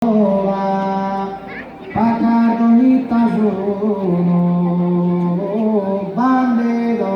Sola, pa cardonitas unu bandidorea.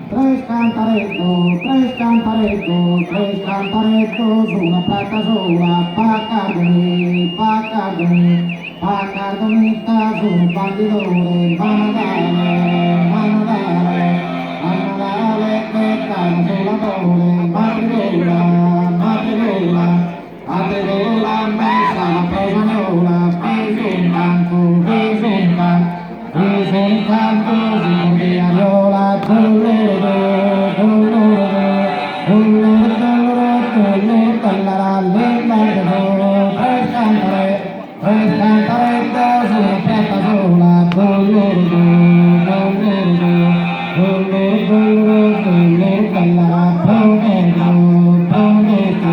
Tres cantareddos, tres cantareddos, tres cantareddos, una prata sola, pa cardoni, pa cardoni, pa cardonitas unu bandidore, ma Nadale, ma Nadale, a Nadale che cada sola dole, ma trigola, ma trigola, A trigola messa la prosagnola, fizu in cantu, fizu in cantu, fizu in cantu, su cordiariola, tullurudu, tullurudu, tulluru tulluru tulluru tallara, limbardu, tres cantare, tres cantareddos, una prata sola, tullurudu, tullurudu, tulluru tulluru tulluru tallara, pro negru, pro negru,